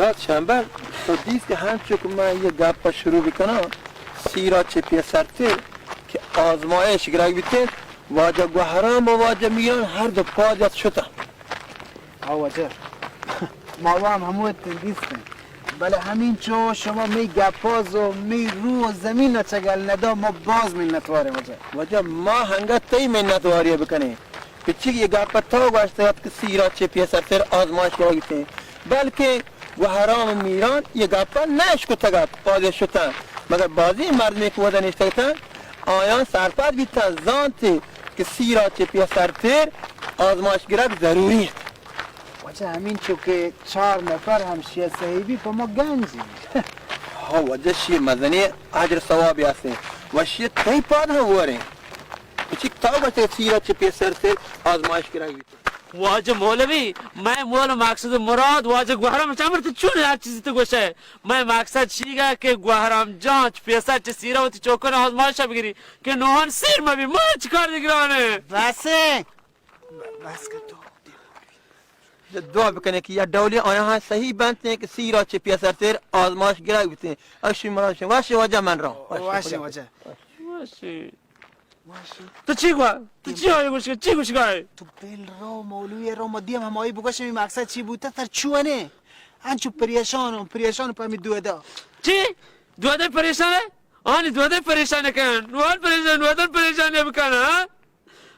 راست شمبل، تو دیست کہ ہنچو کہ من یہ گپ شروع بکناں، سی را چہ پیسرتر کہ آزمائش گرگ بیتیں، واجہ گوہرام و واجہ میران ہر دو پاد یات شتاں۔ ہاں واجہ، ما وام ہمو اتیں دیستیں، بلے ہمینچو شما می گپاز و می روح و زمین چگل ندا، ما باز منتواریں واجہ۔ واجہ، ما ہنگت تئی منتواری بکنیں۔ پچی یہ گپ تو گوشتگ ات کہ سی را چہ پیسرتر آزمائش گرگ بیتیں، بلکیں گوہرام میران یہ گپ نہ اشکتگ ات، پادے شتاں، مگر بازیں مردمے کہ ودا نشتگ اتاں، آیاں سرپد بیتاں، زانت کہ سی را چہ پیسرتر آزمائش گرگ ضروری انت۔ واجہ، ہمینچو کہ چار نفر ہمشی صحیح بی، پہ ما گنجی۔ ہاں واجہ، شی مزنیں اجر ثوابی ہستیں و شی تئی پاد ہم وریں۔ پچی تو گوشتگ سی را چہ پیسرتر آزمائش گرگ بیت۔ واجہ مولوی، مئے مول و مقصد و مراد واجہ گوہرام شمر، تو چون ہر چیزی تو گوشے؟ مئے مقصد شیگا کہ گوہرام جان چہ پیسر چہ سی را وتی چوکن آزمائش بگری کہ نوہان سیر مبی، ما چی کار دگرانے؟ بس ایں۔ بس کہ تو دعا بکنے کہ یا ڈولی آیا ہاں صحیح بنتیں کہ سی را چہ پیسرتر آزمائش گرگ بیتیں۔ اشی مراد شما۔ واش واجہ، من رو۔ واش واجہ۔ واش۔ تو چی گوا؟ تو چی آئی گوش، چی گوش گائے؟ تو بل رو، مولوی رو، ما دیم ہمائی بگوش، می مقصد چی بوتا؟ تر چونے؟ انچو پریشان ہوں، پریشان پہ می دودا۔ چی؟ دودا پریشان ہے؟ آنی دودا پریشان کن، نوان پریشان، نوان پریشان بکن، ہاں؟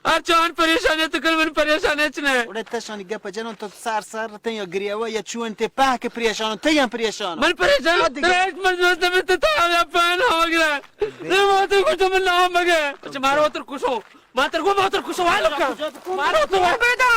ہر چو آن پریشان تو کن، من پریشان چنے۔ اڑے تشانی گپ جنون، تو سر سر رتن یا گریوا یا چون تے پہ کہ پریشان، تے ہم پریشان۔ من پریشان، ترا ہیچ مجبور نمیتے، تو ہم یا پہن ہو گرا۔ نے موتر کشو، من نام مگے۔ اچھا، مارو وتر کشو۔ ماتر گو موتر کشو، والو کا۔ مارو تو بیدا۔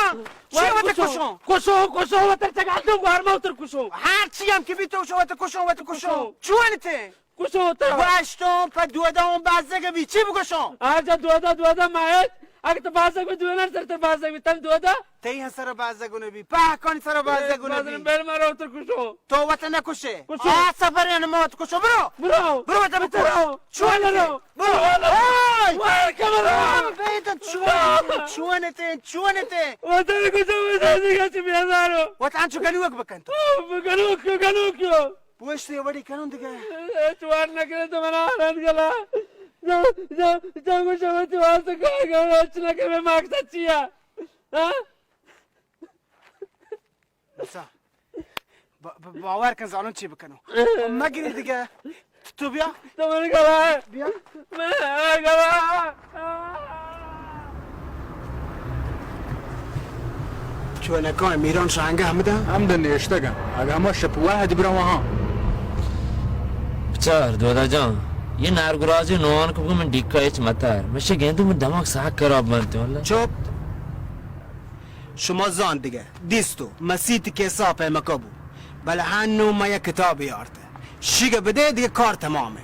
چی وتر کشو؟ کشو، کشو، وتر چگال دو، گوار موتر کشو۔ ہر چی ہم کہ بی تو شو وتر کشو، وتر کشو۔ چون تے؟ کشو ترا۔ گوشتوں پہ دودا اوں بازگ بی، چی بگوشوں؟ آ جا دودا، دودا ماہیت، اگہ تو بازگ بی، دوینا سر تر بازگ بی، تن دودا؟ تئی ہم سر بازگ نہ بی، پہکانی سر بازگ نہ بی۔ بل مارا وتر کشو۔ تو وت نہ کشے۔ کشو۔ آ سفر ان موت کشو، برو۔ برو۔ برو وت بکش۔ برو۔ چون برو۔ برو۔ اوئے۔ وار کمرا۔ آ، بے تو چون، چون تے، چون تے۔ وتر کشو، وتر کشو، بیزارو۔ وت انچو گنوک بکن تو۔ گنوک، گنوک یو۔ پوشتے وڑی کنوں دگہ۔ ہچ وار نہ کرے تو منا آرند گلا۔ جو، جو، جو گوشے وتی واسطہ کار کرے، ہچ نہ کرے، مقصد چیا؟ ہاں؟ بسا۔ با-، با-، باور کن زانوں چی بکنوں۔ مگری دگہ۔ تو بیا۔ تو من گلا۔ بیا۔ چونکا میران شانگہ ہمدا؟ ہمدا نشتگاں۔ اگہ ہما شپ وہد برواں۔ بچار دودا جان، یہ نارگرازی نوان کو من ڈیکا ہچ متار۔ مشے گندو من دماغ ساک خراب بنتے واللہ۔ چپ۔ شما زان دگہ۔ دیستو، مسیت کیسا پیمکا بو۔ بلے ہنو ما یک کتابے آرتہ۔ شیگہ بدے دگہ کار تمامہ۔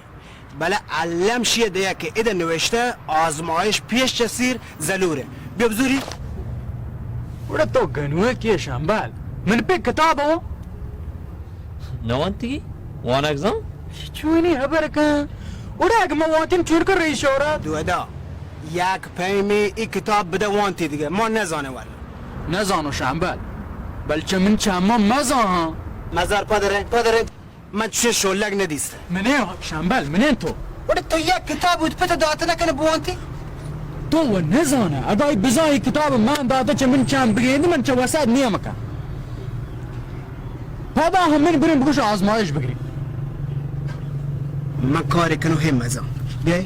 بلے الم شیئے دیا کہ اد نوشتہ آزمائش پیش چہ سیر زلورہ۔ بیا بزوری۔ گڑا تو گنوکے شمبل۔ من پہ کتاب ہوں۔ نہ وانتگی؟ وانگ زان؟ چونی خبر کن۔ گڑا اگہ ما وانتن چون کن رئیس شورا؟ دودا۔ یک پیمے ای کتاب بدہ وانتی دگہ۔ ما نزانہ واللہ۔ نزانو شمبل۔ بل چہ من چہ ما مزاہاں۔ مزار پدرے، پدرے۔ من چشیں شولگ ندیستہ۔ منیں شمبل، منیں تو۔ گڑا تو یک کتاب اوت پت دات نہ کنے بوانتی؟ تو و نزانہ، اگاں ای بزاں ای کتاب من داتہ چہ من چم بگیند، من چہ وسعت نیمکا۔ پدا ہم من بریں بگوش آزمائش بگریں۔ من کارے کنوں ہے مزاں۔ بیائے۔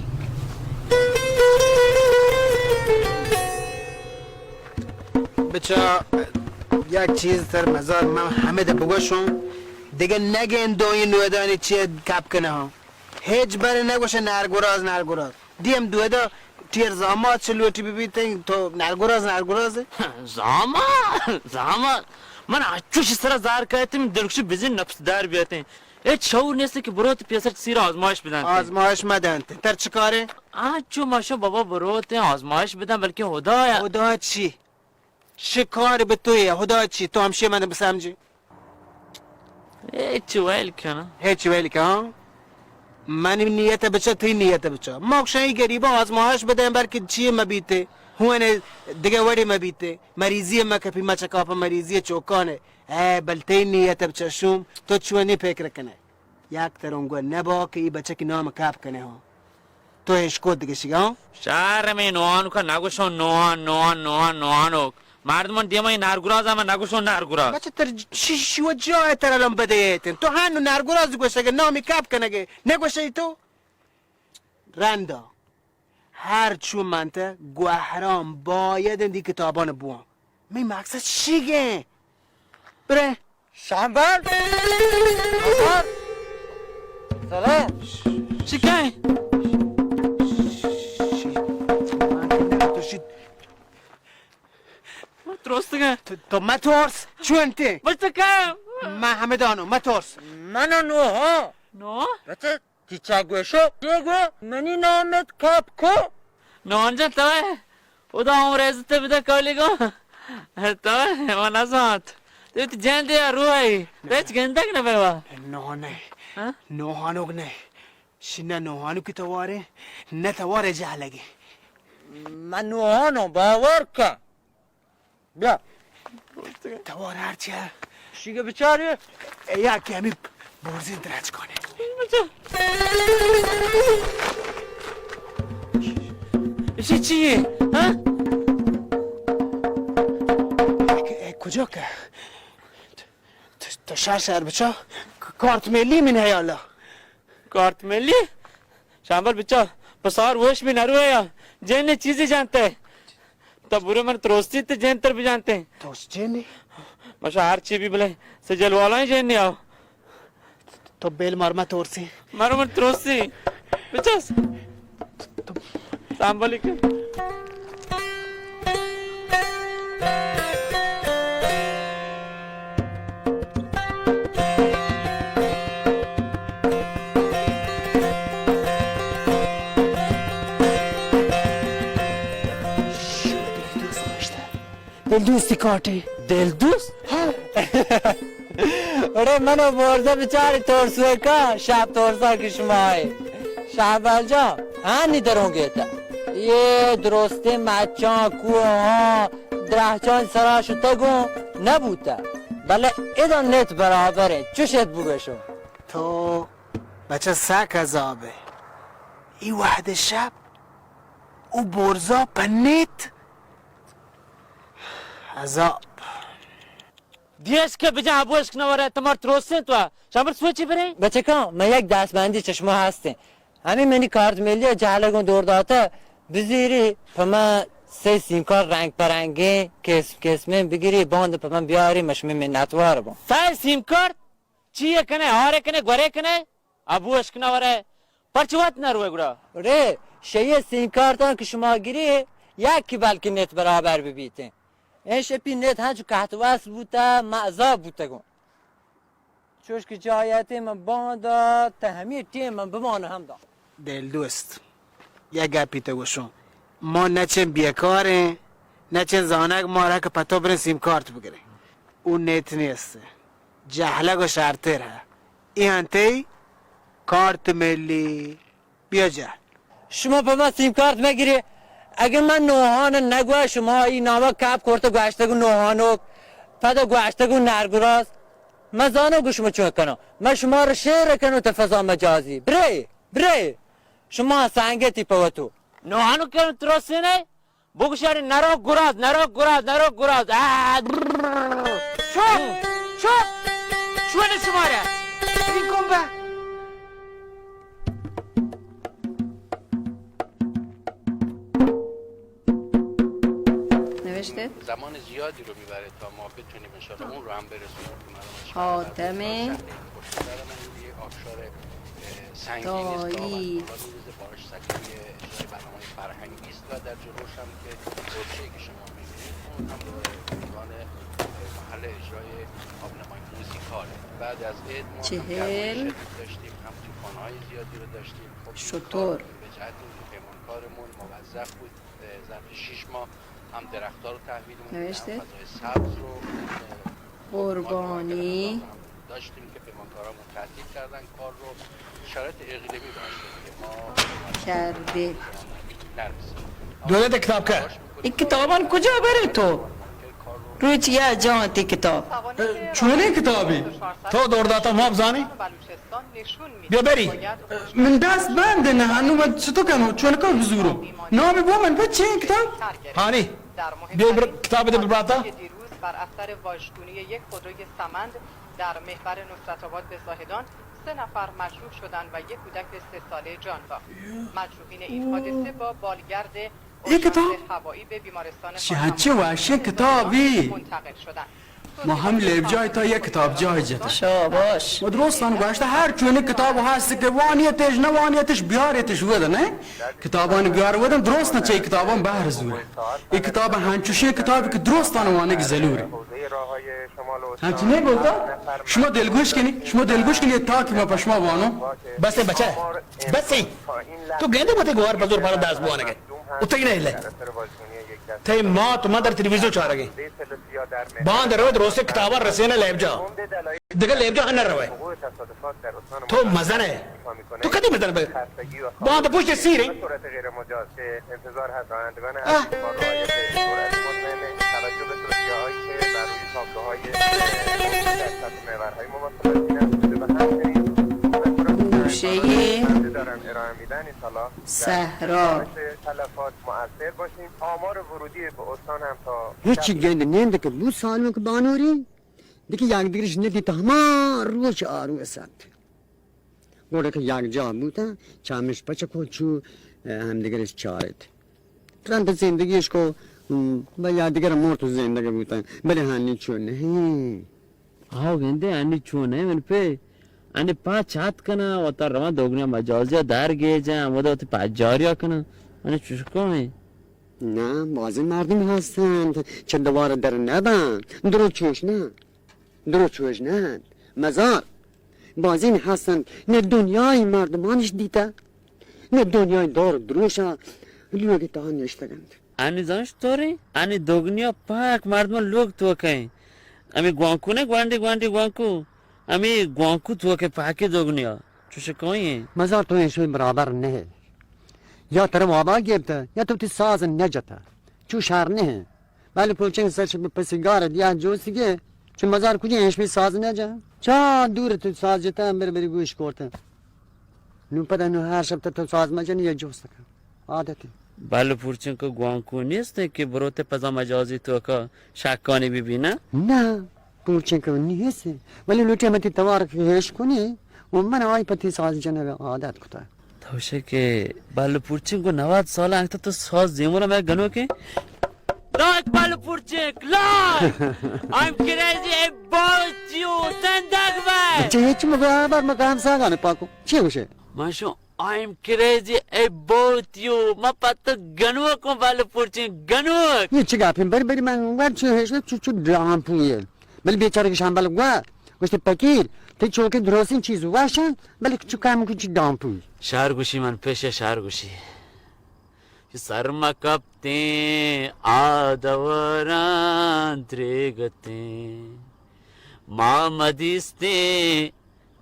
بچا، یک چیز تر مزار من ہمے دے بگوشوں، دگہ نگندوں ای نودانی چی کپ کنہ ہاں۔ ہچ برے نگوشے نارگراز، نارگراز۔ دیم دودا ٹیر زامات چہ لوٹی ببیتیں تو نارگراز، نارگراز۔ زامات، زامات۔ من اچوش سرا زار کایتم، دلکشی بزین نفس دار بیاتیں۔ ہچ شعور نیست کہ بروت پیسر چہ سیر آزمائش بدنت۔ آزمائش مدنت۔ تر چہ کارے؟ آ، چو ماشو بابا بروت آزمائش بدن، بلکہ خدایا۔ خدا چی؟ شکار بہ توئے، خدا چی؟ تو ہمشی من بسمجی۔ ہچ ویل کنا۔ ہچ ویل کنا۔ منی نیت بچا، تئی نیت بچا. ما گوشاں ای گریبا آزمائش بدیں، بلکہ چیے مبیتے، ہونے دگہ وڑے مبیتے، مریضی مکپی، ما چکاپ مریضی چوکانے. اے بل تئی نیت بچا شوم، تو چونی فکر کنے؟ یک ترونگو نبا کہ ای بچکی نام کپ کنے ہو. تو اشکو دگہ شیگا؟ شہر میں نوحانو کا نگوشو نوحان، نوحان، نوحان، نوحانو. مردمان دیما ای نرگراز ہم نگوشو نرگراز. بچہ تر شی، شی و جا تر الان بدے ایتن. تو ہنو نرگراز گوشگے، نامی کپ کنگے، نگوشی تو؟ رندا. ہر چون منتہ گوہرام باید اندی کتابان بوان. می مقصد شیگیں. برے. شامبل. شامبل. سلام. شکای. من ترستگاں. تو، تو مترس. چون تی؟ بس تو کم. من ہمدانو، مترس. من نوحان. نوحان؟ بچہ تئی چا گوشو، چے گو؟ منی نامت کپ کو؟ نوحان جان، تو ئے؟ خدا عمر عزت بدہ کولی گو. تو ئے؟ من نزانت. تو وتی جند یا روح ئے. تو ہچ گندگ نہ بئے وا. نوحان نہ. ہاں؟ نوحانوک نہ. شی نہ نوحانوکی توارے، نہ توارے جہلگے. من نوحانو، باور کن. بیا. توار ہرچی ء. شیگہ بچارے. اے یا کہ ہمیں برزین درچ کنے. ایشی چیے؟ ہاں؟ اے، اے کجا کہ؟ تو، تو شہر شہر بچا، ک-، کارت ملی من حیالا. کارت ملی؟ شامبل بچا، پسار وش بی نرویا، جن چیزی جانتے. تو برو من تروستی تے جن تر بجانتے. تو جنی؟ مشا ہر چی بی بلے، سجل والا جن آو. تو بیل مار مہ ترسی. مارو من ترسی. بچس. سلام علیکم. دل دوستی کاٹے. دل دوست؟ ہاں. اڑے منو برزا بچاری ترسوکا، شپ ترسا کہ شما ئے. شہبال جان، ہانی دروں گیتا. یہ درستیں مچاں، کوہاں، درہچاں سرا شتگوں نبوتا. بلے ادا نیت برابر ہیں، چوش ات بگوشو. تو بچہ سک عذاب ہے. ای وہد شپ او برزا پنیت. عذاب. دیش کہ بجا ابوشک نہ ورے، تمار تروسیں تو. شامل سوچی برے؟ بچکاں، من یک دستبندی چہ شما ہستیں. ہمیں منی کارت ملی جہلگوں دور داتا، بزیری پہ من سے سیم کارت رنگ پہ رنگیں، قسم قسمیں بگیری، باند پہ من بیاری، من شمی منتوار بوں. سئے سیم کارت؟ چی ء کنے، ہار ء کنے، گورے کنے؟ ابو اشک نہ ورے، پرچہ وت نہ روئے گڑا؟ رے، شیے سیم کارتاں کہ شما گری، یکی بلکہ نیت برابر ببیتیں. اے شپی نیت ہنچو کہت وس بوتا، ما عذاب بوتگوں. چوش کہ جایتے من باندا، تا ہمی ٹیم من بمانو ہم دا. دل دوست، یک گپی تو گوشوں. ما نہ چن بیکاریں، نہ چن زانگ مارا کہ پتو بریں سیم کارت بگریں. او نیت نیست. جہلگ و شرتر ہے. ای انتی کارت ملی. بیا جہل. شما پہ من سیم کارت مگیرے. اگہ من نوحان نگوہ، شما ای نامہ کپ کرتہ گوشتگو نوحانوک، پدا گوشتگو نرگراز. من زانو گو شما چون کنو. من شما رو شعر کنو تا فضا مجازی. برے، برے. شما سنگتی پہ وتو. نوحانوک کنو ترسینے؟ بگوشاری نرو گراز، نرو گراز، نرو گراز. آ، برر. چپ، چپ. چون شمارا؟ این گنبه. نوشته؟ زمان زیادی رو می‌بره تا ما بتونیم انشالله اون رو هم برسونیم که مردم حاطمه. سهل خوشگذر من یه آبشار، اه، سنگین است که آب از بالا می‌ریزه، بارش سکه‌ای اجرای برنامه‌های فرهنگی است و در جلوش هم که گرچه‌ای که شما می‌بینید، اون هم به عنوان محل اجرای آبنمای موزیکاله. بعد از عید ما هم گرمای شدید داشتیم، هم طوفان‌های زیادی رو داشتیم. خب، این کار به جهت اینکه پیمانکارمون موظف بود، اه، ظرف شش ماه هم درخت‌ها رو تحویل می‌ده، هم فضای سبز رو، اه، قربانی. داشتیم که پیمانکارامون تعطیل کردن کار رو، شرایط اقلیمی داشتیم که ما کردیم. دولت کتاب که؟ این کتابان کجا بری تو؟ روچ یا جان تی کتاب. چونیں کتابی؟ تو دور داتا ما بزانی؟ بیا بری. من دست بند نه، هنو من چطور کنو؟ چون کار بزورو؟ نام بو من، بچه این کتاب؟ هانی. بیا بر کتاب ده براتا. دیروز بر اثر واژگونی یک خودروی سمند در محور نصرت آباد به زاهدان، سه نفر مجروح شدند و یک کودک سه ساله جان باخت. مجروحین این حادثه با بالگرد اورژانس هوایی به بیمارستان خاتمه منتقل شدند. ما هم لیب جای تا یک کتاب جای جتا. شاباش. ما درستان گوشته هر چونی کتاب هست که وانیتش نوانیتش بیارتش ودا، نه؟ کتابان بیار ودن، درست نه چه کتابان بهر زوره. این کتاب هنچوشی کتابی که درستان وانگ ضروره. هنچی نه گوتا؟ شما دلگوش کنی، شما دلگوش کنی تا که ما پشما وانو. بس بچه، بس. تو گندے وتی گوار بزور پانا دست بوانگے. اتگی نہ لے. تئی مات و من در تلویزیون چارگیں. باند روت روسے کتابا رسینہ لیب جا. دگہ لیب جا نہ روے. تو مزن ئے. تو کدی مزن بے؟ باند پشت سیر ئے. گوشهٔ صحرا. هیچی گند نیند که بو سالونک بانوری، دیگه یک دیگرش ندیت، هما روچ آروس انت. گڑا که یک جا بوتن، چمش پچ کو چو، اه، همدیگرش چارت. رند زندگیش کو، م، و یک دیگر مرت و زندگی بوتن. بله هنی چو نهی. آو گندے، انی چون ئے من پہ، انی پاچ ات کناں، وتا رواں دوگنیا مجازیا در گیجاں، ہمودا وتی پجاریا کناں، انی چوش کمیں؟ نہ، بازیں مردم ہستنت، چہ دوار در نبنت، درو چوش نہ، درو چوش نہ، مزار، بازیں ہستنت، نہ دنیای مردمانش دیتہ، نہ دنیای دار دروشا، لوگ تہا نشتگنت. انی زانش طوریں، انی دوگنیا پاک مردم لوگ توکیں. امی گوانکو نہ، گوانڈی گوانڈی گوانکو. امی گوانکو توکیں پاکی دوگنیا. چوش کوئی ہیں؟ مزار تو ایشوی برابر نہ. یا ترا وابا گپتہ، یا تو تی ساز نہ جتہ. چو شر نہ. بلے پوچیں سر شب پسگار دیا جوسگے. چو مزار کجا ایشوی ساز نہ جا. چا دور تو ساز جتہ، بر بری گوش کرتہ. نو پدا نو ہر شب تو ساز مجن یا جوست کن. عادت. بلے پورچنکو گوانکو نیست کہ بروت پزا مجازی توکا شکانی ببینہ؟ نہ، پورچنکو نیست. ولی لوٹی متی توار کہ ہیش کنی و من آئی پتی ساز جنگ عادت کتا. تو شے کہ بلے پورچنکو نود سال انگتا تو ساز زیمونا میں گنوکے؟ لائک بلے پورچنک، like! I'm crazy about you، زندگ بے! چے ہچ مگا بر مگا ہمساگانے پاکو. چے گوشے؟ من شو I'm crazy about you. من پہ تو گنوکوں، بلے پورچیں گنوک. یہ چی گپیں؟ بری بری من ور چو ہیش چو چو ڈامپویے. بلے بیچارہ کہ شامبل گوا گوشت پکیر، تی چوکے درستیں چیز واشن، بلے چو کم کو چی ڈامپوی. شہر گوشی من پیش شہر گوشی. سر مہ کپتیں آ دوراں دریگتیں، ما مہ دیستیں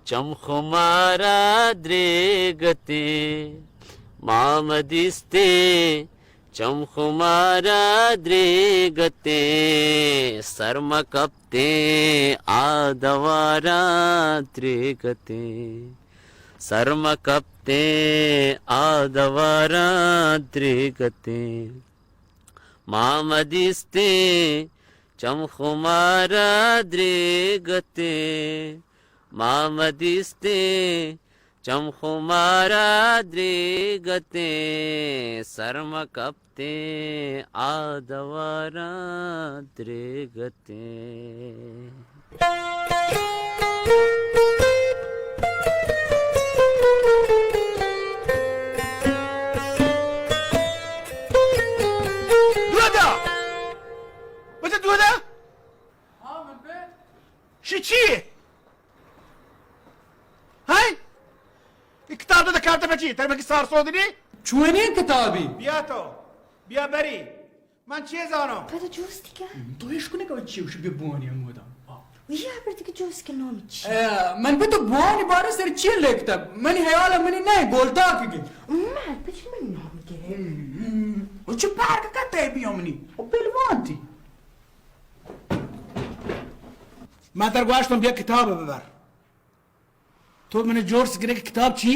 چم خمارا دریگتیں، ما مہ دیستیں چم خمارا دریگتیں، سر مہ کپتیں آ دوارا دریگتیں، سر مہ کپتیں آ دوارا دریگتیں، ما مہ دیستیں چم خمارا دریگتیں، ما مہ دیستیں چم خمارا دریگتیں، سر مہ کپتیں آ دوارا دریگتیں. دودا! بچہ دودا! ہاں، من پہ. شی چی؟ ہاں؟ ای کتاب تو کارت پچی؟ تر مکی سار سود نی؟ چونیں کتابی؟ بیا تو. بیا بری. من چی زانم؟ پدا جوستی کن. تو اش کنے کہ چی گوشی بیا بوانی ہمودا. آ. یا بر دیگه جوز که نام چی؟ اه، من به تو بوانی باره سر چی لکتب؟ منی حیال منی نه، گلتاک گی. من پچ من نام گه. او چه پرک کته بیامنی؟ او بلوانتی. من تر گواشتم بیا کتاب ببر. تو من جرس گرے کہ کتاب چی؟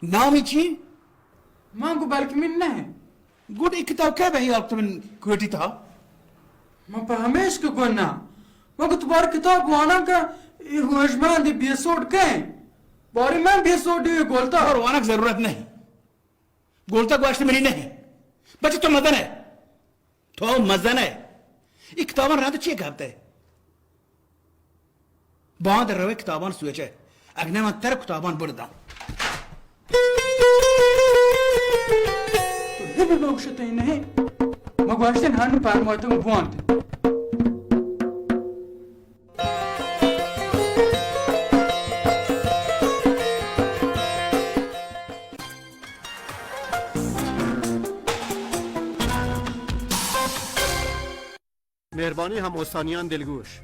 نامی چی؟ من گو بلکہ من نہ. گڈ اے کتاب کئے بہ یار تو من کوٹی تھا؟ من پہ ہمیش کہ گو نہ. من گو تو بار کتاب وانا کہ اے ہوشمند بے سوڈ کئے؟ باری من بے سوڈ گولتا. اور وانک ضرورت نہیں. گولتا گوشت منی نہیں. بچے تو مزن ہے. تو مزن ہے. اے کتاباں رند چی گپت ہے؟ باند روئے کتابان سوچے. اگنے من تر کتابان برداں. تو نبی بگوشتے نہیں. مگوشتن ہن پرماتم بوانت. مہربانی ہم استانیان دلگوش.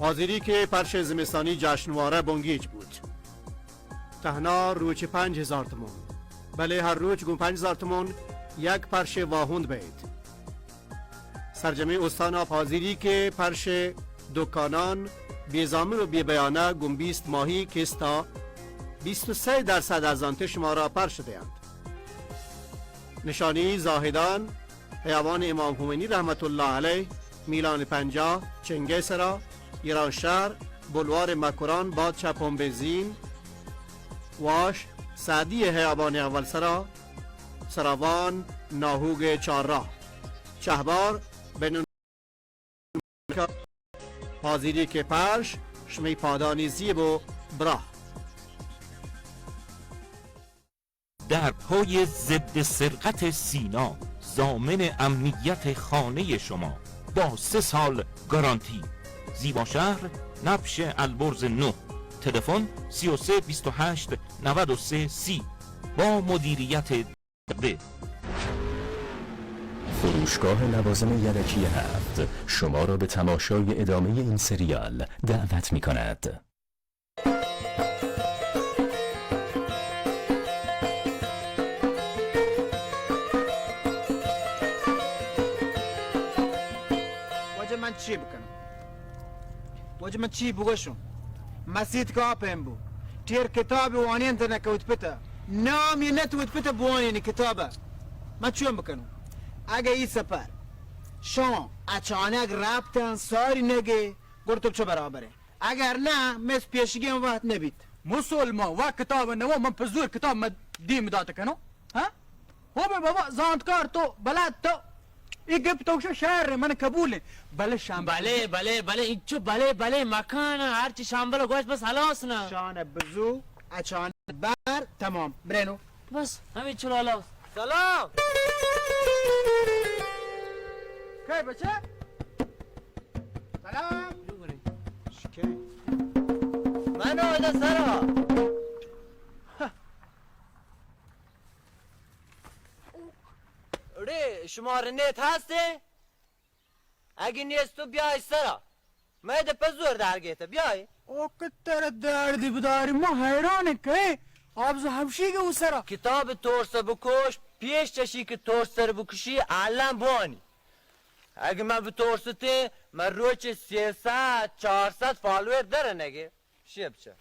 حاضری کہ پرش زمستانی جشنوارہ بنگیج بوت. تہنا روچ پنج ہزار تومن، بلے ہر روچ گوں پنج ہزار تومن یک پرش واہند بئیت. سرجمیں استان آپ حاضری کہ پرش دکانان بے ضامن و بے بیانہ گوں بیست ماہی قسطا بیست و سئے درصد ارزانتی شمارا پرش دئینت. نشانی زاہدان، حیابان امام خمینی رحمت اللہ علیہ، میلان پنجاہ، چنگئے سرا، ایرانشہر، بلوار مکران، باد چہ پمب زین، واش، سعدی حیابان اول سرا، سراوان، ناہوگ چار راہ، چہبار، بینون حاضری که پرش، شمی پادانی زیب و براه. در پای ضد سرقت سینا، ضامن امنیت خانهٔ شما با سه سال گارانتی. زیباشهر، نبش البرز نه، تلفن سی و سه بیست و هشت نود و سه سی، با مدیریت ده. فروشگاه لوازم یدکی هفت شما را به تماشای ادامهٔ این سریال دعوت می‌کند. واجه من چی بکنم؟ واجه من چی بگوشم؟ مسیت که آپم بو. ٹیر کتاب وانینت نکوت پتا. نامی نتوت پتا بوانین کتابا. من چون بکنم؟ اگه ای سفر شما اچانک رابطن ساری نگه، گڑ تو چه برابره. اگر نه، مس پیشگی وقت نبیت. مسلمان و کتاب نو، من په زور کتاب من دیم دات کنم. ها؟ ہو بے بابا، زانتکار تو، بلد تو. ای گپ تو شو شہر من قبول ہے. بلے شام. بلے، بلے، بلے، انچو بلے، بلے، مکان، ہر چی شامبل گوش بس ہلاس نا. شان بزو، اچان بر، تمام. برینو. بس، ہمیں چلو ہلاس. سلام. کئے بچہ؟ سلام. شکے. منو ادا سرا. اڑے، شمار نیت ہستے؟ اگه نیست تو بیای سرا. مئے دے پہ زور در گیت، بیای. او کتر دردی بداری، ما حیران کئے. آبز ہمشی گہ او سرا. کتاب ترس بکش، پیش چشی کہ ترس سر بکشی، الان بوانی. اگه من بترستی، من روچ سیصد، چارصد فالوور در نگه. شیب چه؟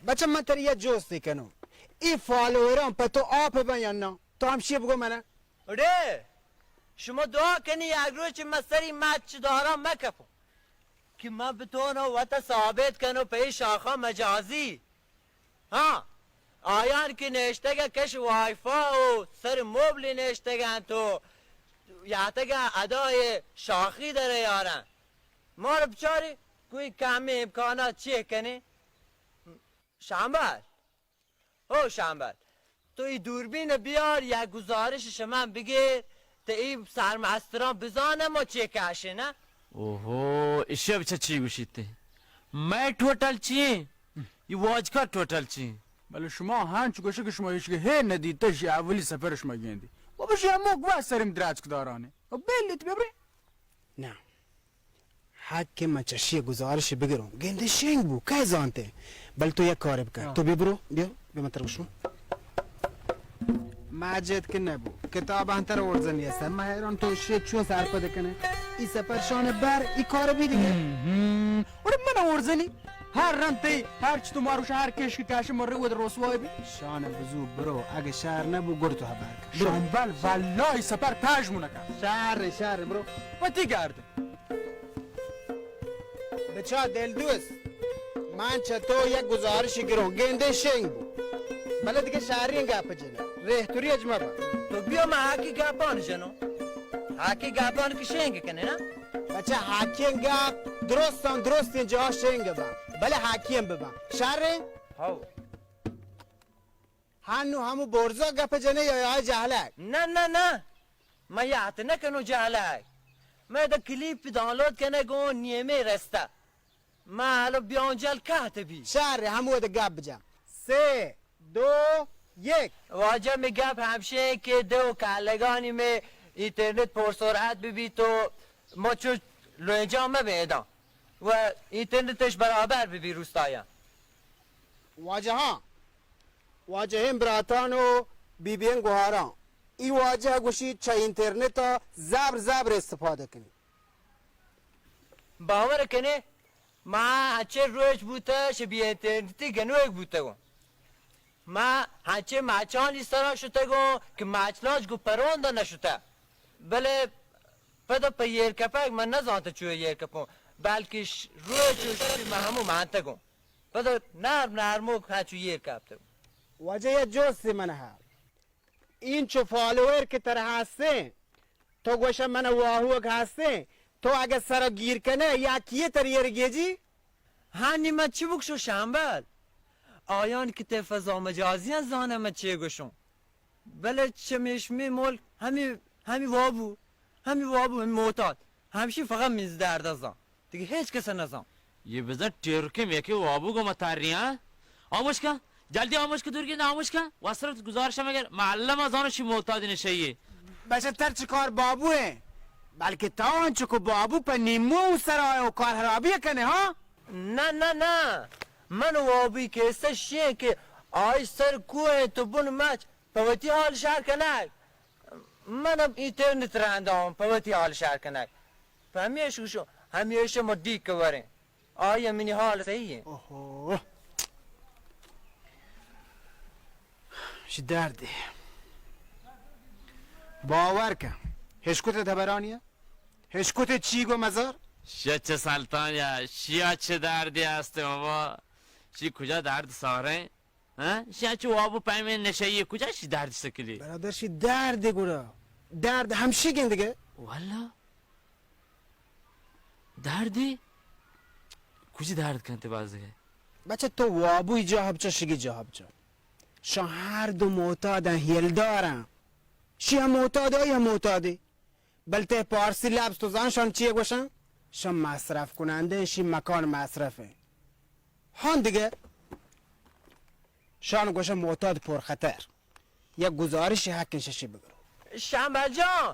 بچه، من تری یک جستی کنم. ای فالووران پہ تو آپ بن یا نا؟ تو ہمشی بگو منا. اڑے، شما دعا کنی یک روچ من سری مچ دارا مکپم. کہ من بتونو وتا ثابت کنو پہ ای شاخا مجازی. ہاں، آیان کہ نشتگ کش وائی فا و سر مبل نشتگ انت و یاتگ ادای شاخی در یارن. مارا بچاری کوئی کمی امکانات چی کنی؟ شامبل. او شامبل، تو ای دوربین بیار، یک گزارش شمن بگیر، تو ای سرمستران بزانم و چی کشی، نه؟ اوہو، اشی بچہ چی گوشیت؟ مئے ٹوٹل چی؟ ای واجکار ٹوٹل چی؟ بلے شما ہنچ گوشے کہ شما ایشی ہے ندیتہ، شی اولی سفر شما گیندی. و بشی ہمو گوا سرم دراج کدارانے. و بیلیت ببرے؟ نه. حق کہ من چشی گزارش بگروں، گندے شنگ بو، کئے زانتے؟ بل تو یک کارے بکن، ہاں۔ تو ببرو، بیا، بیا من ترا گوشوں۔ ماجد کہ نبو، کتاب ہم ترا اورزنی است، من حیران تو شی چون سرپد کنے؟ ای سپر شان بر، ای کار بی دیگه۔ ہم، ہم۔ اور من اورزنی؟ ہر رند تئی، ہر چی تو مارو شہر کش کہ کش مرے ود رسوای بی۔ شان بزو برو، اگه شہر نبو گر تو خبر کن۔ برو۔ شامبل واللہ ای سپر پژمو نکن۔ شہر، شہر برو۔ پتی گرد۔ بچا دلدوست، من چہ تو یک گزارشی گروں، گندے شنگ بو۔ بلے دگہ شہریں گپ جنہ، ریہتوری اج مبا۔ تو بیا من حقی گپان جنوں۔ حقی گپان کہ شنگ کنے نا؟ بچا حقی گپ درستاں درستیں جاہ شنگ با۔ بلے حقی ہم ببا۔ شہریں؟ ہاو۔ ہنو ہمو برزا گپ جنے یا آ جہلک؟ نہ، نہ، نہ۔ من یات نہ کنوں جہلک۔ من ادا کلیپ ڈاؤنلوڈ کنگوں نیمے رستہ۔ من حالا بیاں جل کہت بی۔ شر، ہمود گپ جا۔ سے، دو، یک۔ واجہ می گپ ہمشے کہ دو کلگانی می اینترنت پر سرعت ببی تو ما چو لوینجان مبیں ادا و اینترنتش برابر ببی روستایا۔ واجہاں، واجہیں براتان و بی بی این گوہاراں، ای واجہ گوشی چہ اینترنتا زبر زبر استفادہ کنی۔ باور کنے، ما ہنچے روچ بوتہ شہ بی اینترنتی گنوک بوتگوں۔ ما ہنچے مچانی سرا شتگوں کہ مچلاچ گوں پروندا نشتہ۔ بلے پدا پہ ایر کپگ من نزانتہ چو ایر کپوں، بلکہ ش-، روچ و شپی من ہمو مانتگوں۔ پدا نرم نرموک ہنچو ایر کپتگوں۔ واجہ یک جستے من ہا۔ اینچو فالوور کہ ترا ہستیں، تو گوشہ من واہوک ہستیں، تو اگہ سرا گیر کنے یا کیے تر ایر گیجی؟ ہانی من چی بگشوں شمبل؟ آیان کہ تئی فضا مجازیاں زانہ من چے گوشوں۔ بلے چمیش می ملک ہمی، ہمی وابو، ہمی وابو، ہمی معتاد، ہمشی فقط میز درد زان۔ دگہ ہچ کس نزان۔ یہ بزن ٹیرکم یکی وابو گو متاری ہاں۔ آموش کن، جلدی آموش کن، دور گند آموش کن۔ وسرت گزارش مگر معلم زانو شی معتاد نشئیے۔ بچہ تر چکار بابو ہیں؟ بلکہ تان چکو بابو پہ نیمو سر آئے و کار حرابی کنے ہاں؟ نہ، نہ، نہ۔ من وابی کیسہ شیئے کہ آئی سر کوہ تو بن مچ پہ وتی حال شہر کنگ۔ من اب اینترنت رندا ہوں پہ وتی حال شہر کنگ۔ پہ ہمیش گوشو، ہمیش ما ڈیک وریں۔ آئی منی حال صحیح ہے۔ اوہو۔ چی دردے۔ باور کن۔ ہشکت دبرانی ہے؟ ہشکت چی گو مزار؟ شچ سلطان یا، شیا چه دردی است بابا؟ شی کجا درد ساریں؟ ہاں؟ شی انچو واب و پیمیں نشئی کجا شی درد سکلی؟ برادر شی درد گڑا۔ درد ہمشی گندگے۔ واللہ؟ دردی؟ کجی درد کنتے باز دگے؟ بچہ تو وابوی جاہ بچا شگی جاہ بچا۔ شان ہر دو معتاداں ہیلداراں۔ شی ہم معتاد آئی ہم معتادی۔ بل تئی پارسی لبز تو زان شان چیے گوشن؟ شان مصرف کنندہ، شی مکان مصرف ہیں۔ ہان دگہ شان گوشن معتاد پرخطر۔ یک گزارش حق ششی بگرو۔ شمبل جان،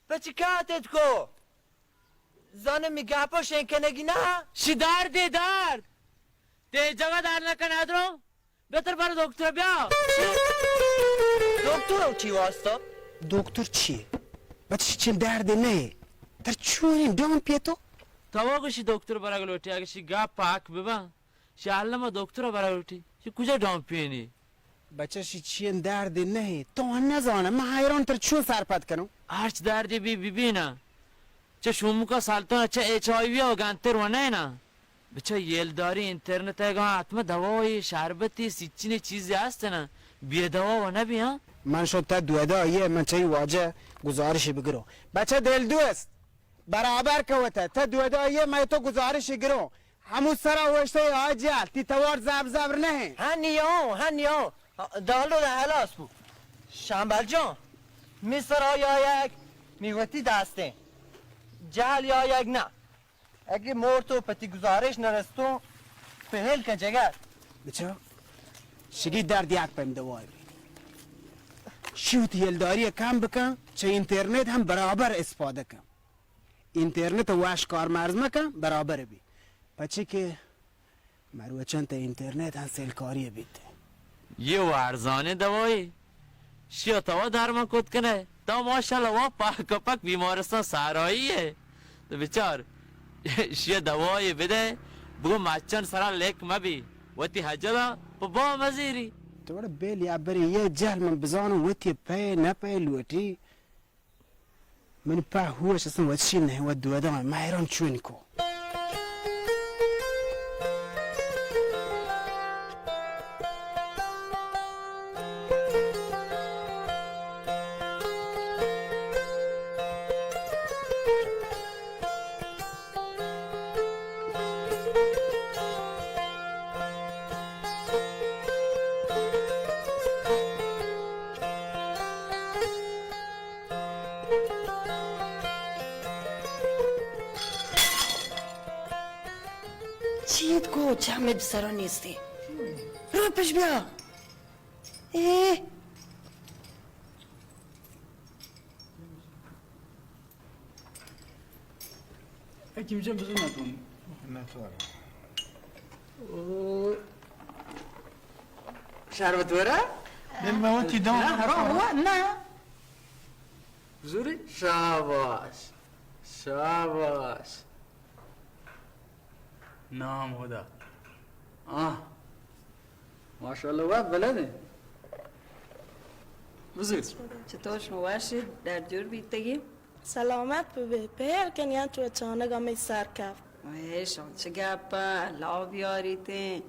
پچ کاتت کو؟ زانم می گپا شنگ کنگی نہ؟ شی درد درد۔ تے جگہ در نکن ادرو۔ بہتر برو دکتر بیا۔ دکتر چی واسطہ؟ دکتر چی؟ بچہ چین درد نہ۔ تر چونی ڈان پیتو؟ تو گوشی دکتر برگ لوٹی، اگہ شی گپ پاک ببا، شی عالم دکتر برگ لوٹی۔ شی کجا ڈان پینی؟ بچہ شی چین درد نہ۔ تو نزانہ، من حیران تر چون سرپد کنوں۔ ہرچ دردی بی ببینا۔ چہ شومکا سلطان چہ ایچ آئی وی و گنتر و نہ نا۔ بچہ یلداری انترنت ء گاں حتما دوائی، شربتی، سچنی چیزی ہست نا۔ بے دوا و نہ بیاں۔ من شو تا دودا یہ من چی واجہ گزارشی بگرو۔ بچہ دل دوست، برابر کوتا تا دودا یہ میں تو گزارشی گرو۔ ہمو سرا وشتے آ جہل، تی توار زب زبر نہیں۔ ہنیو، ہنیو۔ دالو دا حلاس بو۔ شمبل جان، می سرا یا یک میوتی دستیں۔ جہل یا یک نہ۔ اگہ مور تو پتی گزارش نرستوں، پہل کن جگر۔ بچا، شگی درد یک پیم دوائی بی۔ شوت یلداری کم بکن، چہ انترنت ہم برابر اسپادہ کن۔ انترنت وش کارمرز مکن، برابر بی. پچی که مروچان تا انترنت هم سیلکاری بیت. یه ورزانه دوایی. شیا تو درمان کت کنه. تا ماشاءالله وا پاک پاک بیمارستان سرایی. تو بچار. شیا دوایی بده. بگو مچان سرا لک مبی. وتی حجلا په با مزیری. تو وڑا بیل یا بری یه جهل من بزانم وتی په نه په لوٹی. منی په هوش اصلاً وچی نه و دودان، من حیران چون کو. چیت کو چمد سرا نیستی. رو پش بیا. اے. اے کیم جان بزن نکن. نتوانم. او. شربت ورا؟ دل ما وتی دم. نه، حرام هو، نه. زوری؟ شاباش. شاباش. نام هدا. آه. ماشاءالله، وا بلد ئے. بزرگ. چطور شما واشی؟ در جور بیتگی؟ سلامت ببی. پهل کن یا تو چانگا می سر کفت. ویشان چه گپ؟ الله بیاریتیں.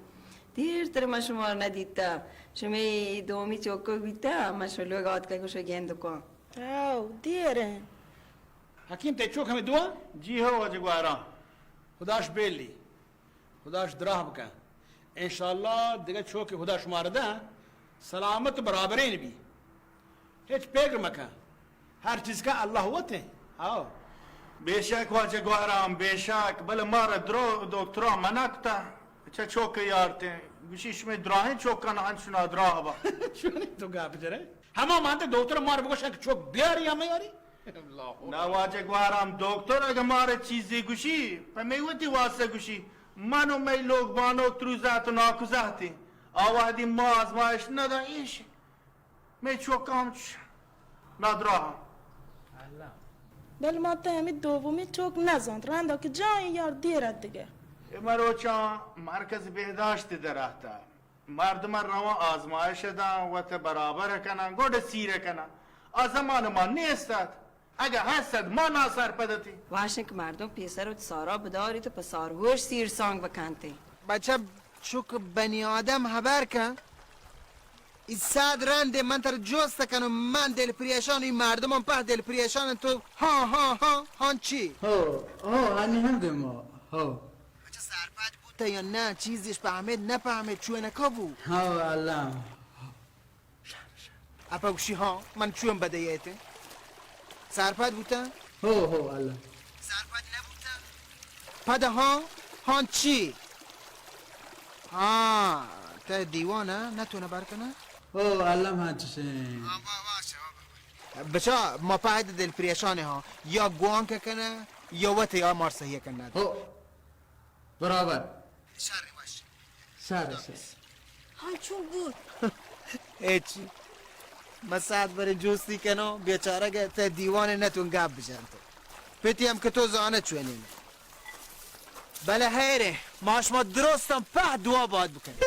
دیر تر من شما را ندیتا. شما ای دومی چوکو بیتا، من شما لوگ آتکا گوشو گند کن. او، دیر ئے. حکیم، تئی چوک همے دو؟ جی ہو واجہ گوہرام. خداش بیلی. خداش دراہ بکن. انشاءاللہ دگہ چوکے خدا شمارا دنت، سلامت برابرین بی. ہچ پگر مکن. ہر چیز کن اللہ وت انت. ہاو. بے شک واجہ گوہرام، بے شک، بلے مارا درو دکترا منع کتا. چہ چوک یارتیں. گوشی شمے دراہیں چوکاں انچو نادراہ با. چونی تو گپ جنے؟ ہما مانتے دکتر مار بگوشن کہ چوک بیاری یا میاری؟ اللہ اکبر. نہ واجہ گوہرام، دکتر اگہ مارا چیزے گوشی، پہ مئے وتی واسطہ گوشی. من و مئے لوگ بانوک تروزات و ناکوزاتیں. آ وہدی ما آزمائش ندا ایش. مئے چوکاں ہم چش نادراہ. بل ما تہ ہمے دومی چوک نزانت، رندا کہ جائیں یار دیر ات دگہ. اے مروچاں مرکز بہداشت دراتہ. مردم روان آزمائش دان، وت برابر کنن، گڈ سیر کنن. آ زمان ما نیست ات. اگہ ہست ات، ما ناسرپد اتیں. واشن کہ مردم پیسر و سارا بداریت و پہ سارگوش سیر سانگ بکنتیں. بچہ، چک بنی آدم ہبر کن. ای صد رندے من تر جست کنم، من دل پریشان، ای مردمان په دل پریشان، تو ہاں، ہاں، ہاں، ہاں چی؟ ہو، ہو، ہنی ہم دے ما، ہو. بچہ سرپد بوتہ یا نہ؟ چیزیش پہمید نہ پہمید، چونکا بو؟ ہو، اللہ. اپا گوشی ہاں، من چون بدہ ییتیں؟ سرپد بوتہ؟ ہو، ہو، اللہ. سرپد نبوتہ؟ پدا ہاں، ہاں چی؟ ہاں، تہ دیوانہ نتونہ بر کنہ؟ ہو، اللہ ہاں چشیں. بچا، ما پہد دل پریشان ہاں، یا گوانک کنہ، یا وت یا مار صحیح کنہ. ہو. برابر. شر وش. شر، شر. ہاں، چون بوت؟ ہچی. من ساعت برے جوستی کنو، بیچارہ گہ تہ دیوانے نتون گپ بجن تو. پتی ہم کہ تو زانہ چونین. بلے حیرے، ما شما درستاں پہ دعا باد بکنیں.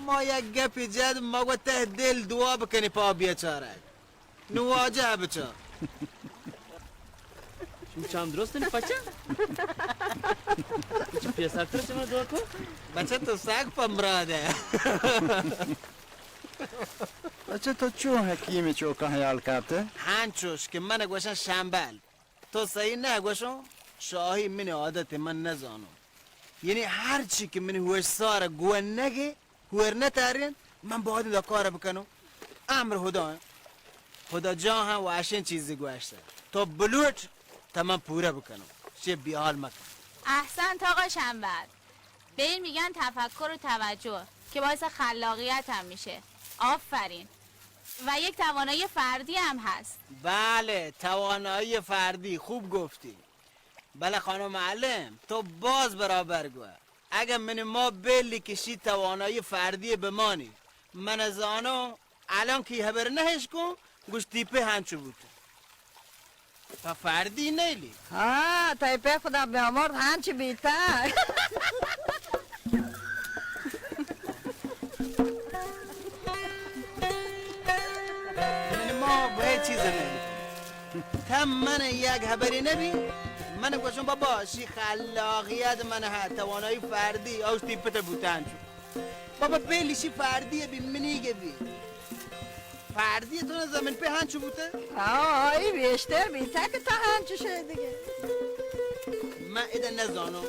ما یک گپے جت، ما گو تہ دل دعا بکنی پہ بیچارگ. نو واجہ بچا. چون چام درست نی پچا؟ چون پیسر تر چما دعا کو؟ بچا تو ساگ پہ مراد ہے. بچا تو چون حکیم چوکا خیال کرتے؟ ہاں چوش کہ من گوشن شمبل. تو صحیح نہ گوشوں، شاہی منی عادت، من نزانوں. یعنی ہر چی کہ منی ہوش سار گون نگے، ہور نتارین، من باید دا کار بکنوں. امر خدا ہیں. خدا جان ہم واشین چیزی گوشتہ. تو بلوٹ، تا من پورا بکنوں. چی بیحال مکن. احسنت آقا شمبل. به این می‌گن تفکر و توجه. که باعث خلاقیت هم می‌شه. آفرین. و یک توانایی فردی هم هست. بله، توانایی فردی، خوب گفتی. بله خانم معلم، تو باز برابر گوه. اگه من ما بلی کشی توانایی فردی بمانی، من زانو الان کی هبر نهش کن، گوش تیپه هنچو بوته. پہ فردی نیلی. ها، تئی پہ خدا بیامرد ہنچ بیتگ. من ما بہ چیز نیلی. تا من یک ہبری نبی، من گوشم بابا، شی خلاقیت من ها، توانایی فردی، اوش تیپت بوتن چو. بابا، پیلی شی فردی بی، منیگ بی. فردی تو نزا من پہ ہنچو بوتہ؟ آ، آئی بیشتر بیتہ کہ تا ہنچو شے دگہ. من ادا نزانو،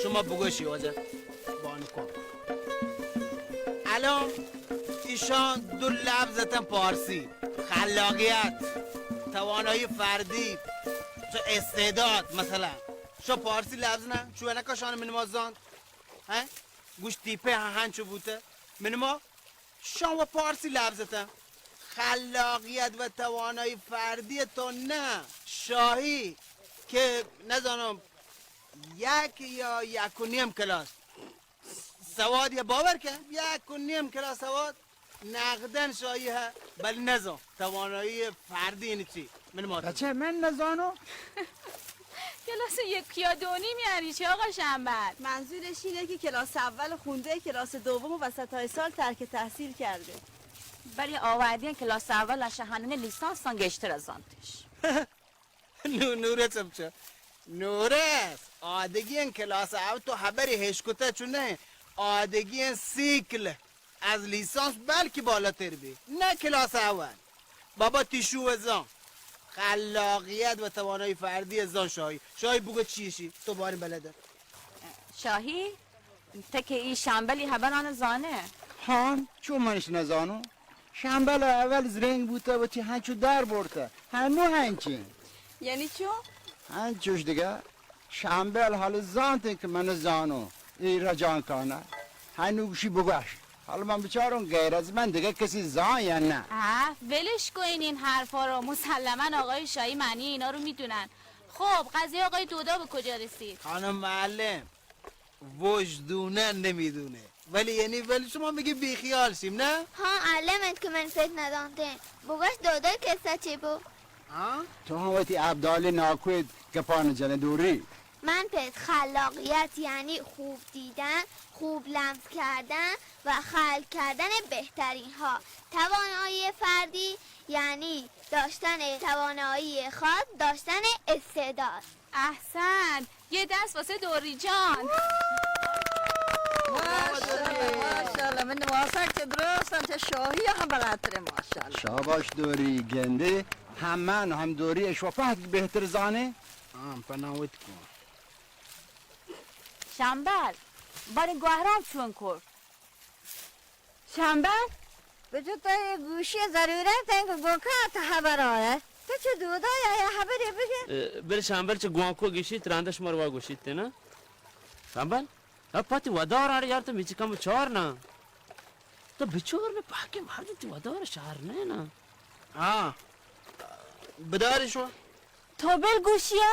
شما بگوشی واجہ بانکو. الان ایشان دو لفظ اتن پارسی، خلاقیت، توانایی فردی، چو استعداد مثلا. شو پارسی لفظ نه؟ چو نکشان من ما زان؟ ها؟ گوش تیپه هنچو بوتہ. من ما شان و پارسی لفظ اتن. خلاقیت و توانایی فردی تو نه. شاهی که نزانم یک یا یک و نیم کلاس سواد یا باور کن، یک و نیم کلاس سواد نقدن شاهی ها، بل نزان توانایی فردی یعنی چی؟ من مات. بچه من نزانو. کلاس یک یا دو نیم یعنی چی آقا شنبل؟ منظورش اینه که کلاس اول خونده، کلاس دوم وسطای سال ترک تحصیل کرده. بلی آوردین کلاس اول شهنن لیسانس گشتر از آنتش. نو-، نورس بچه. نورس، آدگین کلاس اول تو خبری هشکته چو نه؟ آدگین سیکل از لیسانس بلکه بالاتر بی، نه کلاس اول. بابا تیشو زان، خلاقیت و توانایی فردی زان شاهی. شاهی بگو چی شی؟ تو باری بلده. شاهی، تہ کہ ای شمبلی ہبران زانے؟ ہان، چو منش نزانو. شمبل اول زرنگ بوتہ، وتی ہنچو در برتہ. ہنو ہنچین. یعنی چو؟ ہنچوش دگہ. شمبل حال زانت کہ من زانو، ای رجان کانہ. ہنو گوشی بگوش. حال من بچارون غیر از من دگہ کسی زان یا نه؟ آه، ولش کنین این حرفا رو. مسلماً آقای شاهی معنی اینا رو می‌دونن. خب، قضیه آقای دودا به کجا رسید؟ خانم معلم، وجدونه نمی‌دونه. ولی یعنی ولی شما میگی بیخیال شیم، نه؟ ها، معلم انت که من پت ندانتین. بگوش دودای قصه چی بو؟ ها؟ تو هم وتی ابدال ناکویت گپان جنه دوری. من پت خلاقیت یعنی خوب دیدن، خوب لمس کردن و خلق کردن بهترین ها. توانایی فردی یعنی داشتن توانایی خاص، داشتن استعداد. احسنت. یه دست واسه دوری جان. ماشاءالله، ماشاءالله. من واسه که درستن چه شاهی هم بلاتره، ماشاءالله. شاباش دوری گنده. هم من هم دوری اشوفهد بهتر زانه. آم پناوت کن. شمبل، باری گوهرام چون کرد؟ شمبل، بچو تو یہ گوشی ضرورت ہے کہ گوکا تو خبر آئے. تو چه دودا یا یہ خبری بگه؟ اه، بل شمبل چه گوانکو گشیت، رنده شما رو گوشیت نا؟ شمبل، اب پتی ودار آڑ یار تو میچی کم چار نا. تو بچور نے پاکی مردم تی ودار شهر نه نا. ها، بداری شما. تو بل گوشیا؟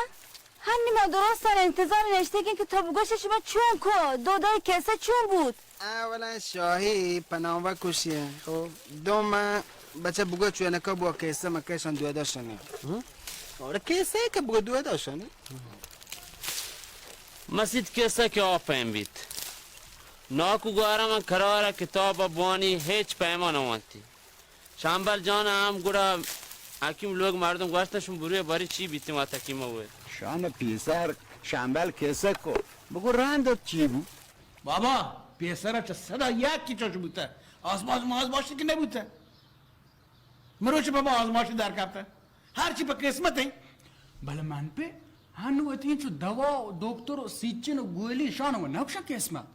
هنی ما درستان انتظار نشتگین که تو بگوشی شما چون کو، دودای کسه چون بود؟ اولا شاهی پناوه کشیه. خب، دوم بچه بگو چونکا بو کسه مکشان دودا شنه. ها؟ آره کسه که بگو دودا شنه. مسیت کسه که آ پیم بیت. ناکو گوارا من قرار کتاب بوانی هیچ پیما نوانتی. شمبل جان ہم گڑا حکیم لوگ مردم گوشتن شما بروی باری چی بیتی ما تکیم ہوئے. شان پیسر شمبل کسه کو بگو رند چی بو؟ بابا، پیسر چه صدا یک کی چوش بوته. آزماش ما آزماشی که نبوته. مروچ بابا آزماش در کپته. هر چی په قسمت ہے. بله من په هنو وتی چو دوا و دکتر و سیچن و گولی شان و نبشه قسمت.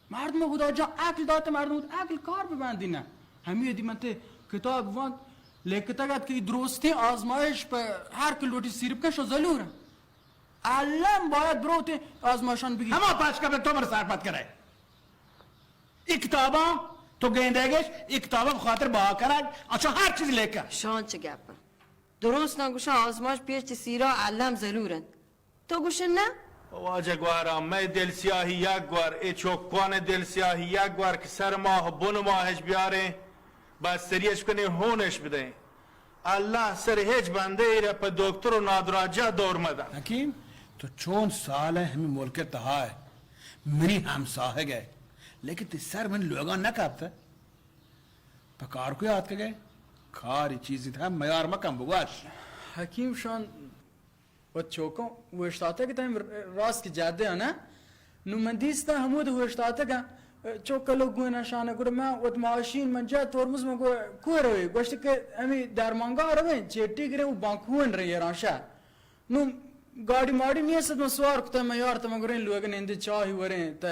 مردم خدا جان عقل داته، مردم خود عقل کار ببندی نه. همی دی من ته کتاب وانت، لکتگ ات که درستین آزمایش په هر که لوٹی سیرپ کش و زلور. الان باید بروت آزمایشان بگی. هما پاشکا به تو مر سرپد کرے. ای کتابا تو گندئے گش، اے کتاباں بخاطر بہا کنگ، اچو ہر چیز لیکہ۔ شان چہ گپ؟ درستاں گوشاں آزماش پیش چہ سیرا الم زلور انت۔ تو گوشن نہ؟ واجہ گوہرام، مئے دل سیاہی یک گور، اے چکان دل سیاہی یک گور کہ سر ماہ و بن ماہش بیاریں، بستری اش کنیں، ہونش بدئیں۔ اللہ سر ہچ بندے ء را پہ دکتر و نادراہجاہ دور مدن۔ حکیم، تو چون سال ء ہمے ملک ء تہا ئے، منی ہمساہگ ئے، لیکن تئی سر منی لوگاں نہ کپتہ۔ پہ کار کوئی آتکگ ئے؟ کاری چیزی تہا میار مکن، بگوش۔ حکیم شان وت چوکاں اوشتاتگ اتاں، راست کہ جادہ ء نہ؟ نوں من دیستاں ہمود اوشتاتگ آں۔ چوک کلو گون ء شان ء، گڑا من وت ماشین من جت ترمز، من گو کور روئے؟ گوشت کہ ہمے درمانگاہ رویں، چیٹی گریں و بانکون ریں ایران شہر۔ نوں گاڑی ماڑی نیست، من سوار کتاں، من یارت، من گریں لوگ نندے چاہی وریں، تہ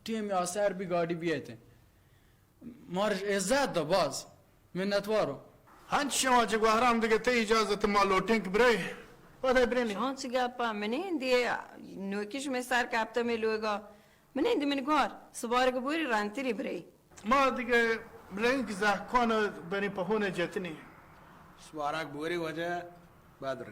ٹیم یا سر بی گاڑی بیت۔ مارش عزت دا باز۔ منتوارو۔ ہنچ شما چہ گوہرام دگہ تئی اجازت ما لوٹیں کہ برے۔ پدا برینی۔ شان چہ گپا منی دی نوکی شمے سر کپتہ مے لوگا۔ منی دی من گوار سبارگ بوری رنتری برے۔ ما دگہ بریں کہ زہکان بری پہون جتنی۔ سبارگ بوری وجہ بدر۔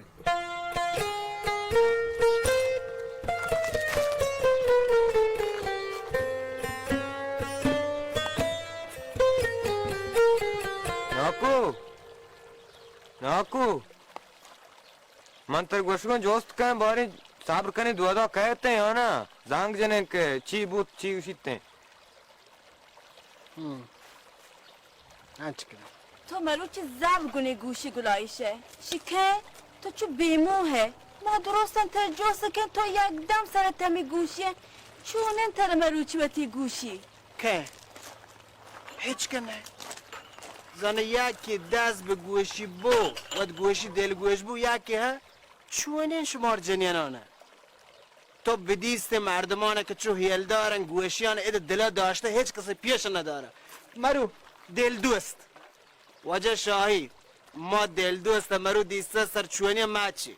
ناکو، ناکو، من تر گوشگاں جوست کن، باریں صبر کنی، دودا کہتے یا نا؟ زنگ جنیں کہ چی بوت، چی گوشیت۔ ہم۔ انچ کن۔ تو مروچی زر گنی گوشی گلائیش ئے۔ شکے تو چو بیمو ہے۔ ما درستاں تر جوست کن، تو یک دم سر تمی گوشی ئے۔ چونیں تر مروچی وتی گوشی؟ کئے؟ ہچ کن نہ۔ زانہ یکے دست بہ گوشی بو، وت گوشی دلگوش بو، یکے ہا چونیں شمار جنیناں نہ۔ تو بدیستیں مردماں کہ چو ہیلدارن گوشیان اد دلا داشتہ ہچ کسے پیش نہ دارہ۔ مرو دل دوست۔ واجہ شاہی، ما دل دوست مرو دیستہ سر چونی مچی۔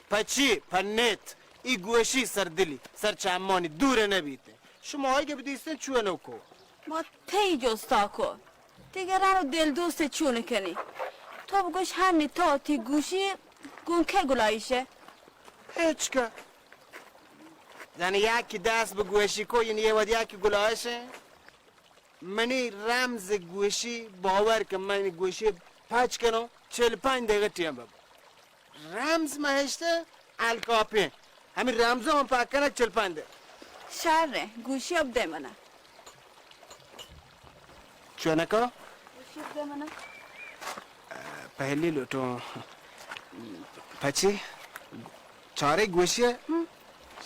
پچی، پنیت، ای گوشی سر دلی، سر چمانی دور نہ بیت۔ شما آئی کہ بدیستیں چونو کو؟ ما تئی جستا کو۔ تئی گران و دل دوست چون کنی؟ تو بگوش ہنی تو تی گوشی گون کے گلائیش ئے؟ ہچ کہ۔ زانی یکی دست بہ گوشی کو، یعنی یہ ود یکی گلائیش ئے۔ منی رمز گوشی، باور کن، من گوشی پچ کنوں، چل پنج دقیقہ ٹیم بب۔ رمز مہشتہ الکاپیں۔ ہمیں رمزوں ہم پاک کنگ چل پنج دقیقہ۔ شر ہے، گوشی اب دے منا۔ چونکا؟ گوشی اب دے منا۔ پہلی لوٹوں۔ پچی؟ چارے گوشی ہے؟ ہم۔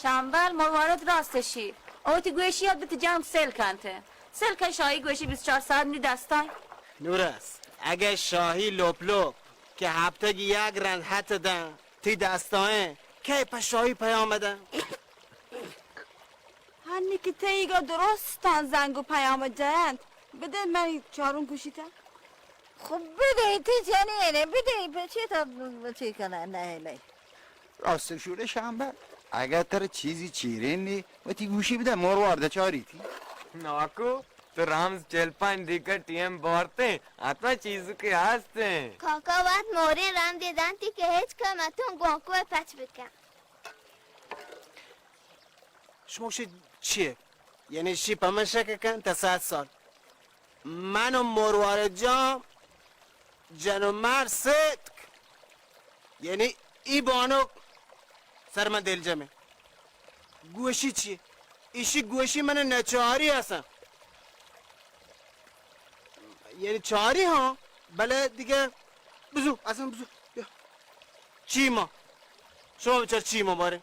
شامبل، مروارد راست شی۔ او تی گوشی اب تی جنگ سیل کنتے۔ سیل کن شاہی گوشی بیست و چار ساعت نی دستان۔ نورس، اگہ شاہی لوپ لوپ کہ ہفتگی یک رند ہت دن تی دستائیں، کئے پہ شاہی پیام دن؟ ہنی کہ تئیگا درستان زنگ و پیام جنت، بدے منی چارون گوشیتا۔ خب بدے تی جنینے، بدے پہ چی تا چی کنہ نہ لے۔ راست شوڑے شامبل، اگہ تر چیزی چیرین نی، وتی گوشی بدہ مروارد چاری تی۔ ناکو، تو رمز چل پنج دقیقہ ٹیم بارتیں، حتما چیزو کہ ہستیں۔ کاکا وت موریں رمزے دنتی کہ ہچ کم اتوں گوانکو پچ بکن۔ شما گوشی چیے؟ یعنی شی پہ من شک کن تا صد سال۔ من و مروارد جان جن و مرد ستک۔ یعنی ای بانک سر من دلجمیں۔ گوشی چی؟ ایشی گوشی من نچاری ہستن۔ یعنی چاری ہاں، بلے دیگه بزو، اصلاً بزو۔ بیا۔ چی ما؟ شما بچار چی ما بارے؟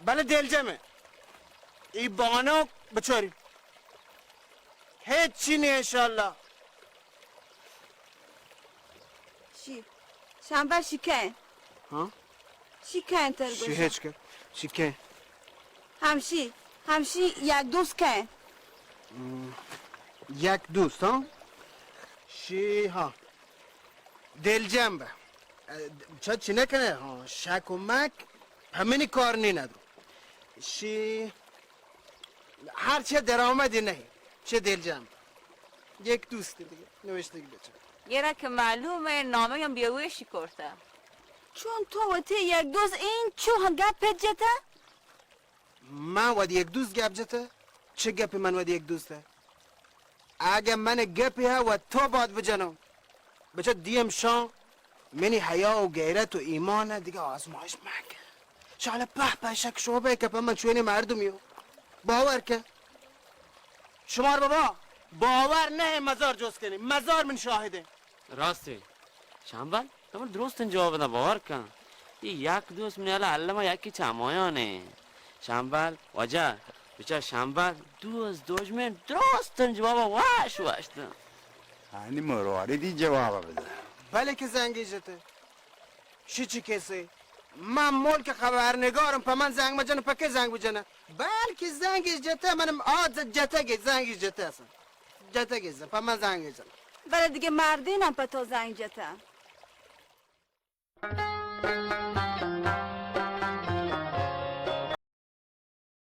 بلے دلجمیں۔ ای بانک بچاری۔ ہیچی نی انشاءاللہ۔ شی۔ شامبل شی کئے؟ ہاں؟ شی کئے تر شی گوشا؟ ہچ کن۔ شی کئے؟ ہمشی، ہمشی یک دوست کئے؟ ہم، یک دوست، ہاں؟ شی، ہاں۔ دلجم بہ۔ چہ چی نکنه، ہاں، شک و مک ہمینی کار نی ندرو۔ شی ہر چه درآمدی نهی۔ چه دلجم. یک دوست دیگه نوشتگی بچه. یرا که معلومه نامه هم بیوشی کرته. چون تو وتی یک دوست این چو گپ جته؟ من وتی یک دوست گپ جته؟ چه گپی من وتی یک دوسته؟ اگه من گپی ها و تو باد بجنم، بچه دیم شان منی حیا و غیرت و ایمان دیگه آزمایش مکن. شاله په په شک شعبه که په من چوینی مردمیو. باور کن. شمار بابا، باور نه مزار جست کنی. مزار من شاهده. راسته. شمبل، تو من درستن جواب دن، باور کن. ای یک دوست من حالا علما یکی چمایانه. شمبل، واجه، بچار شمبل، دوست دژمن درستن جواب واش واش دن. آنی مرواریدی جواب بده. بله که زنگی جته. شی چی کسی؟ من ملک خبرنگارم، په من زنگ مجنه، په که زنگ بجنه؟ بلکه زنگی جته، منم آد جته که زنگی جته اصلا. جته که زن، په من زنگ جنه. بله دیگه مردینم په تو زنگ جته.